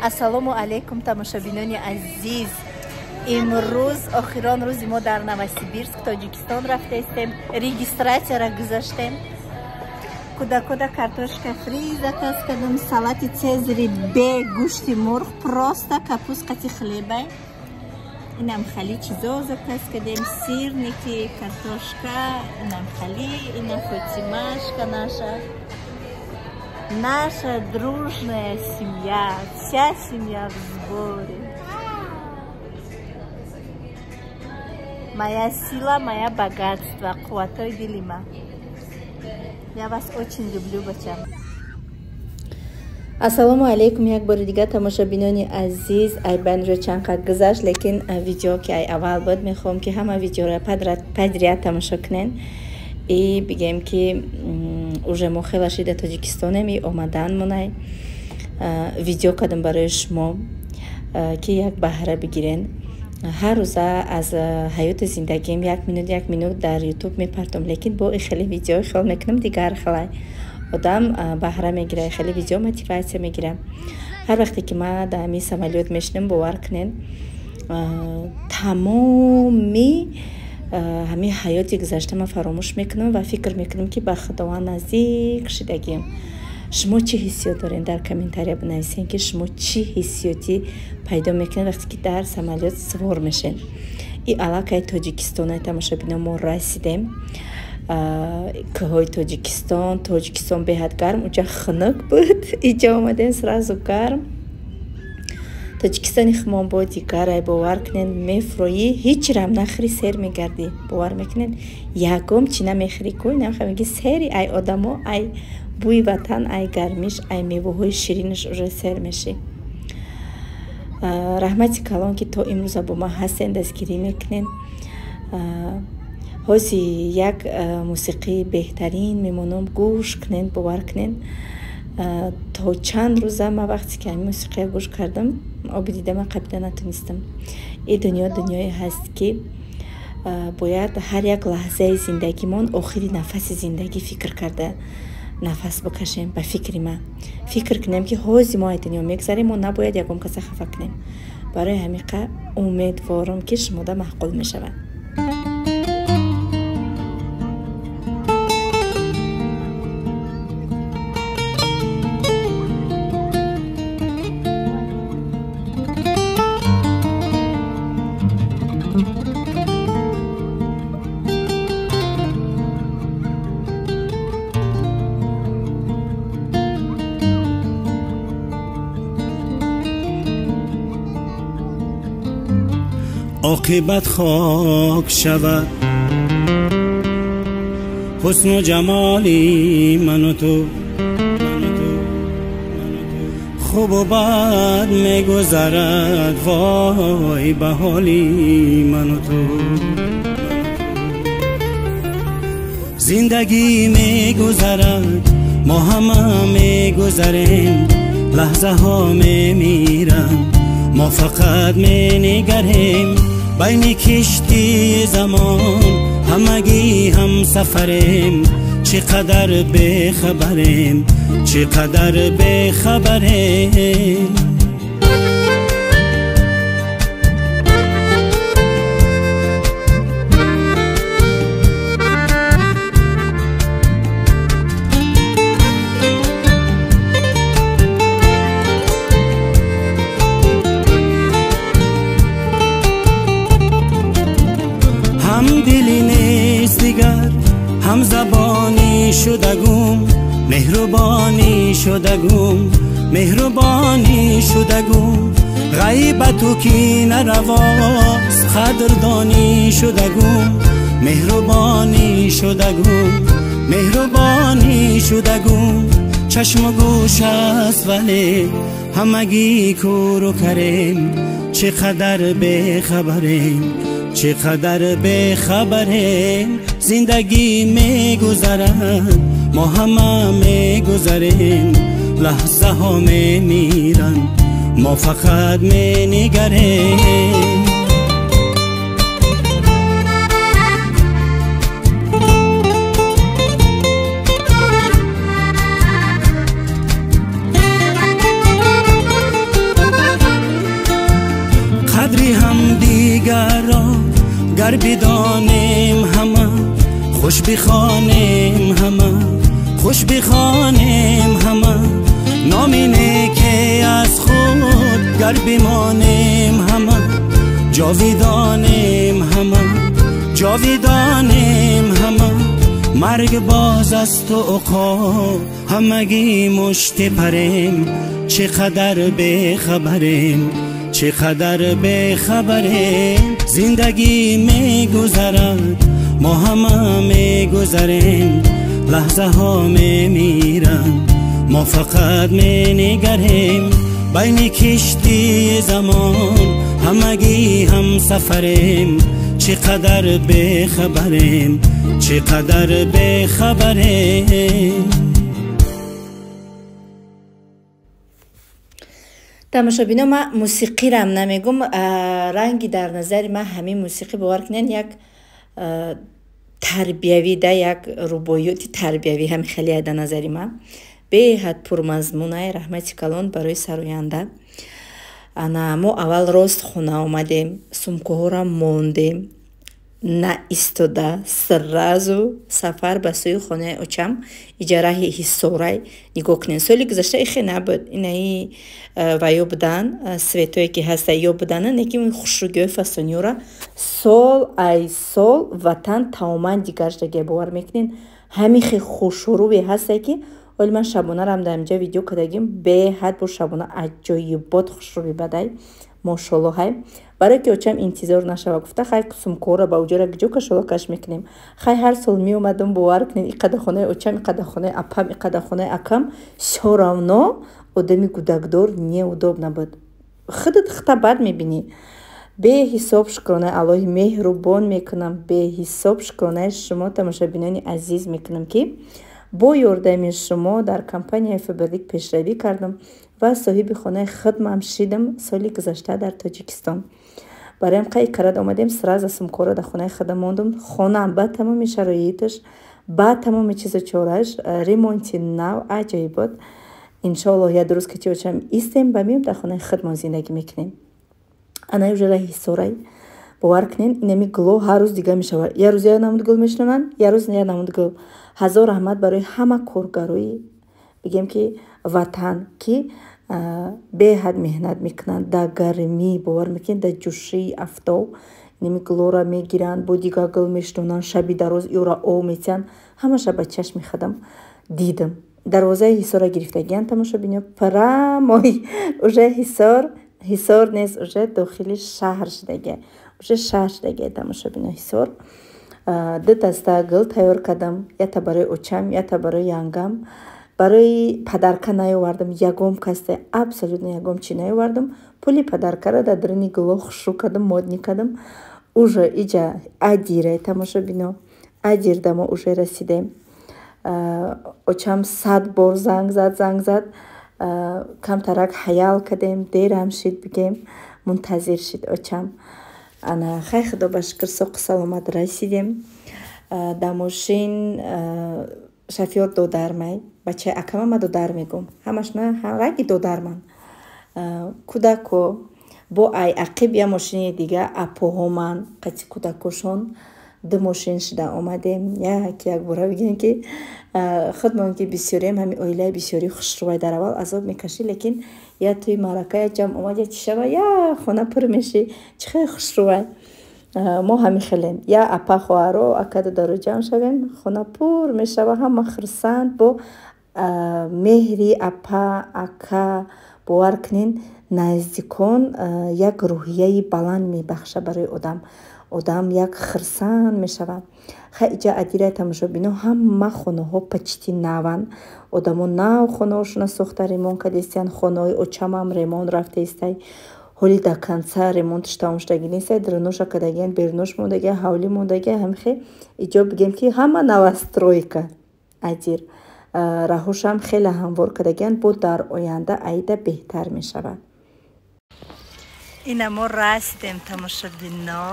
Ассалому алайкум, тамошобинони азиз. Имрӯз охирон рӯзи мо дар Новосибирск, Тоҷикистон рафтаистем. Регистрацияра гузаштем. Куда-куда картошка фри заказ кардам, салати цезари бе гӯшти мурғ, просто капуст қати хлебай. Инам хали чизо заказ кардем, сирники, картошка, инам хали, инам Фотимашка наша. Наша дружная семья, вся семья в сборе. Моя сила, моя богатство, қувватой дили ма. Я вас очень люблю, бачам. Ассалому алайкум, як бори дигар тамошобинони азиз. Ай байнро чанд қад гузашт, лекин видео ки ай аввал буд, мехоҳам ки ҳама видеоро подряд тамошо кунен. И бигем ки уже мо хела шида Тоҷикистонем и омадан монай. Видео кардам барои шумо ки як баҳра бигирен. Ҳар рӯза аз ҳаёти зиндагиам як минут як минут дар ютуб мепартом, лекин бо и хеле видео хиёл мекунам дигар хелай одам баҳра мегира, хеле видео мотиватсия мегира. Ҳар вақте ки ман дар ҳамин самолёт мешинам, бовар кунед, тамоми ҳамин ҳаёти гузашта ман фаромӯш мекунам ва фикр мекунам ки ба Худованд наздик шидагиам. Шумо чӣ ҳиссиёт доред? Дар комментария бинависед ки шумо чӣ ҳиссиётӣ пайдо мекунед вақте ки дар самолёт сувор мешед. И аллакай Тоҷикистон, тамошобино, мо расидем. Кӯҳҳои Тоҷикистон, Тоҷикистон беҳад гарм, уҷа хунук буд, иҷа омадем сразу гарм. Тоҷикистони хумон бо дигарай, бовар кунед, мефурӯӣ, ҳеҷ рам нахӯрӣ, сер мегардӣ. Бовар мекунед, ягом чӣ намехӯрӣ, ку намехӯрӣ, мегӣ сери ай одамо, ай бӯи ватан, ай гармиш, ай мевоҳои ширинаш уже сер мешӣ. Раҳмати калон ки то имрӯза бо ман ҳастен, дастгирӣ мекунед. Ҳози як мусиқии беҳтарин мемонам, гӯш кунед, бовар кунед. То чанд рӯза ман вақте ки ҳамин мусиқия гӯш кардам, оби дида ман қабида натонистам. И дунё дунёе ҳаст ки бояд ҳар як лаҳзаи зиндагимон охири нафаси зиндагӣ фикр карда нафас бикашем. Ба фикри ман фикр кунем ки ҳози мо ай дунё мегзарем, мо набояд ягон каса хафа кунем. Барои ҳамиқа умедворам ки шумода маъқул мешавад. عاقبت خاک شود حسن و جمالی من و تو، خوب و بد میگذرد وای به حالی من و تو. زندگی میگذرد، ما همه میگذریم، لحظه ها میمیرند، ما فقط مینگریم. بین کشتی زمان همگی هم سفریم، چقدر بخبریم، چقدر بخبریم. هم زبانی شدگم، مهربانی شدگم، مهربانی شدگم. غیبتو کی نرواست، قدردانی شدگم، مهربانی شدگم، مهربانی شدگم. چشم و گوش است ولی همگی کور و کریم، چقدر بخبریم، چقدر بخبریم. زندگی میگذرد، ما همه میگذریم، لحظه ها میمیرند، ما فقط مینگریم. Қадри ҳамдигарро гар бидонем ҳама, хуш бихонем ҳама, хуш бихонем ҳама. Номи неке аз худ гар бимонем ҳама, ҷовидонем ҳама, ҷовидонем ҳама. Марг боз аст у уқоб, ҳамагӣ мушти парем. Чӣ қадар бехабарем, чӣ қадар бехабарем. Зиндагӣ мегузарад, мо ҳама мегузарем. Лаҳзаҳо мемиранд, мо фақат менигарем. Байни киштии замон ҳамагӣ ҳамсафарем. Чӣ қадар бехабарем, чӣ қадар бехабарем. Тамошобино, ман мусиқирам намегум, ранги дар назари ман ҳамин мусиқӣ, бовар кунед, як тарбиявӣ да, як рубоиёти тарбиявӣ ҳами хеле дар назари ман беҳад пурмазмунай. Раҳмати калон барои сароянда. Ана мо аввал рост хона омадем, сумкаҳоро мондем, наистода сразу сафар ба сӯи хонаи очам. Иҷа раҳи Ҳисорай нигоҳ кунед. Соли гузашта ихе набуд, инаи ва ё будан светое ки ҳаста ё будана, неки хушрӯгиҳои фасониёра сол ай сол ватан тамоман дигар шудагия, бовар мекунед. Ҳамин хе хушрӯе ҳасте ки оли ман шабонарам дар инҷа видео кардагим, беҳад бо шабона аҷоибот хушрӯи бадай, мошолло. Ҳай барое ки очам интизор нашава, гуфта хай сумкаҳоро ба уҷора гиҷо кашола каш мекунем. Хай ҳар сол меомадам, бовар кунед, иқадар хонаи очам, иқадар хонаи апам, иқадар хонаи акам, всё равно одами гудакдор неудобно буд. Худат хита бад мебинӣ. Беҳисоб шукронаи Аллоҳи меҳрубон мекунам, беҳисоб шукронаи шумо тамошобинони азиз мекунам, ки бо ёрдами шумо дар компанияи Фаберлик пешравӣ кардам ва соҳиби хонаи худмам шидам соли гузашта дар Тоҷикистон. Бароям қай карад омадем, сразу сумкаҳоро дар хонаи худам мондум. Хонаам ба тамоми шароиташ, ба тамоми чизу чорааш, ремонти нав аҷоибот. Иншоаллоҳ як рӯз ки очам истем, ба меем дар хонаи худмон зиндагӣ мекунем. Анаи уже раҳи Ҳисорай. Бовар кунед, инами гуло ҳар рӯз дига мешавад. Як рӯз як намуд гул мешинонанд, як рӯз як намуд гул. Ҳазор раҳмат барои ҳама коргарои бигем ки ватан, ки беҳад меҳнат мекунанд дар гармӣ, бовар мекунед, дар ҷӯшии афтоб инами гулоро мегиранд, бо дигар гул мешинонанд, шаби дароз ёро об метиҳанд. Ҳамаша ба чашми худам дидам. Дарвозаи Ҳисорро гирифтагиянд тамошобино, прямой уже Ҳисор, Ҳисор нест, уже дохили шаҳр шудагия, уже шаҳр шудагия тамошобино Ҳисор. Ду даста гул тайёр кардам, якта барои очам, якта барои янгам. Барои падарка наёвардам, ягом касте абсолютно ягом чӣ наёвардам. Пули падаркаро дар даруни гуло хушрӯ кардам, модни кардам. Уже иҷа адирай тамошобино, адирда мо уже расидем. Очам 100 бор занг зад, занг зад, камтарак ҳаёл кардем, дерам шид, бигем мунтазир шид очам. Ана хай худо ба шукр соқу саломат расидем. Дар мошин шофёр додармай, бачаи акама ма додар мегум, ҳамаш на раги додарман. Кӯдако бо ай ақиб я мошини дига апоҳоман қати кӯдакошон ду мошин шуда омадем. Яки якбора бигем ки худмон ки бисёрием, ҳами оилаи бисёри хушрӯвай, дар аввал азоб мекашӣ, лекин я тӯи маърака я ҷамъ омад, я чӣ шава, я хона пур мешӣ, чӣ хеле хушрӯвай. Мо ҳами хелем, я апа хоҳаро, ака додаро ҷамъ шавем, хона пур мешава, ҳама хурсанд бо меҳри апа ака. Бовар кунед, наздикон як рӯҳияи баланд мебахшад барои одам, одам як хурсанд мешавад. Хай иҷа адираи тамошобино, ҳама хонаҳо почти наванд, одамо нав хонаҳошона сохта ремонт кардистиянд. Хонаҳои очамам ремонт рафтаистай, ҳоли до конца ремонтш тамом шудагӣ нестай, даруноша кардагиянд, берунош мондагия, ҳавлӣ мондагия. Ҳамихе иҷо бигем ки ҳама новостройка адир, раҳошам хеле ҳамвор кардагиянд, бо дар оянда аида беҳтар мешавад. Ина мо расидем тамошобино.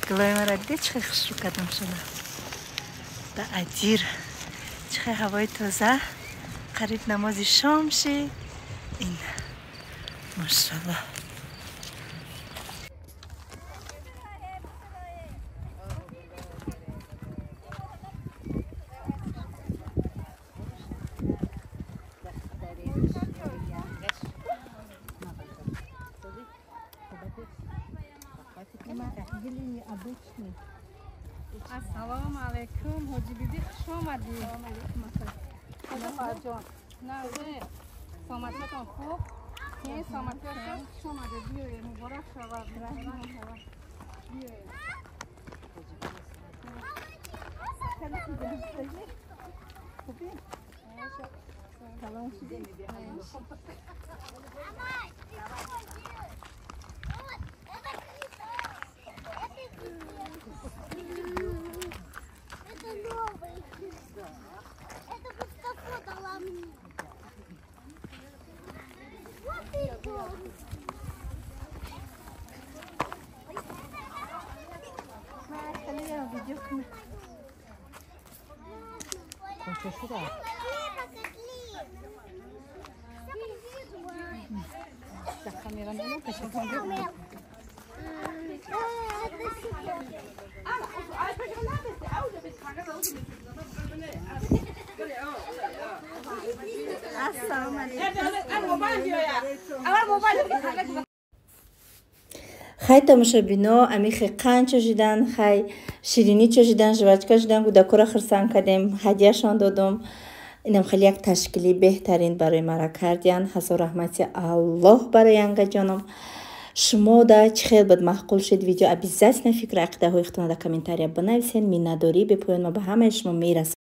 Гулои маро дидед чӣ хел хушрӯ кардам шуда да адир, чӣ хел ҳавои тоза, қариб намози шом шид. Ин мошалло. Обычный. Ассалому алайкум, Ҳоҷи Биби, хуш омадӣ. Хоҷаҷон, нағзе, саломатиятон хуб? Не, саломатиятон, хуш омадед, биёед, муборак шавад, муборак шавад. Биёед. Хубӣ? Салом шудем. Это новый. Это Мустафа дала мне. Вот и дом. Ассалому алайкум. Хай, тамошобино, амихи қанд чошидан, хай ширинӣ чошидан, жвачка шудан, кӯдакоро хурсанд кардем, ҳадияшон додум. Инам хеле як ташкили беҳтарин барои мара кардиян. Ҳазор раҳмати Аллоҳ барои ангаҷоном. Шумо да чӣ хел буд, маъқул шуд видео? Обязательно фикру ақидаҳои худтонро дар комментария бинависен. Миннатдории бепоён ма ба ҳамаи шумо мерасонам.